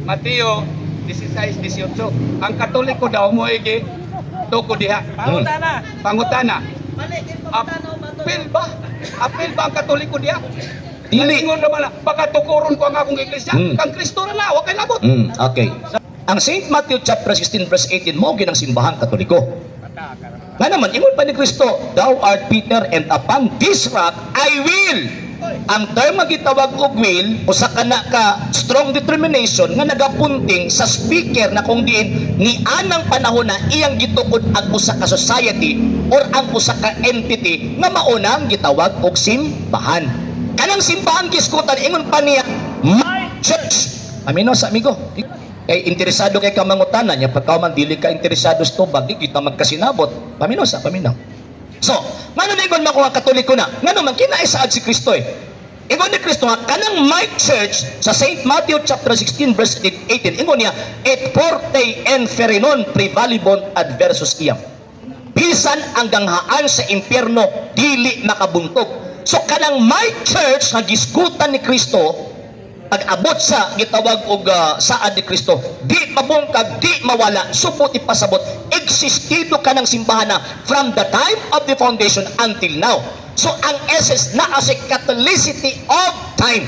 Mateo 16:18. Ang Katoliko daw mo igi tuko diha. Pangutana. Pangutana. Apil ba? Apil ba ang Katoliko diha? Dili. Ingon naman na, baka tukuron ko ang akong iglesia. Kang Kristo ra na, wa kay labot. Okay. Ang St. Matthew chapter 16 verse 18 mao gyud ang simbahang Katoliko. Nga naman, ingon pa ni Kristo, "Thou art Peter, and upon this rock I will." Ang term nga gitawag og will, usa ka na ka strong determination nga nagapunting sa speaker na kung diin ni anang panahon na iyang gitukod ang usa ka society or ang usa ka entity nga mauna ang gitawag og simbahan. Kanang simbahan giskutan, ingon pa niya, "My church." Amino sa amigo. Kay interesado kay kamangutana niya, pagka man dili ka interesado sa tubag, di kita magkasinabot. Pamino sa paminaw. So, ngano ningon man ko nga Katoliko na? Ngano man kinaisaad si Kristo eh. Ingon ni Kristo nga kanang "my church" sa St. Matthew chapter 16 verse 18, ingon niya, "Et portae inferni non praevalebunt adversus eam." Bisan ang ganghaan sa impyerno dili makabuntog. So kanang "my church" nga gisgutan ni Kristo, pag abot sa gitawag og saad ni Kristo, di mabungkag, di mawala, supot ipasabot, existido ka ng simbahan na from the time of the foundation until now. So ang essence na as a catholicity of time.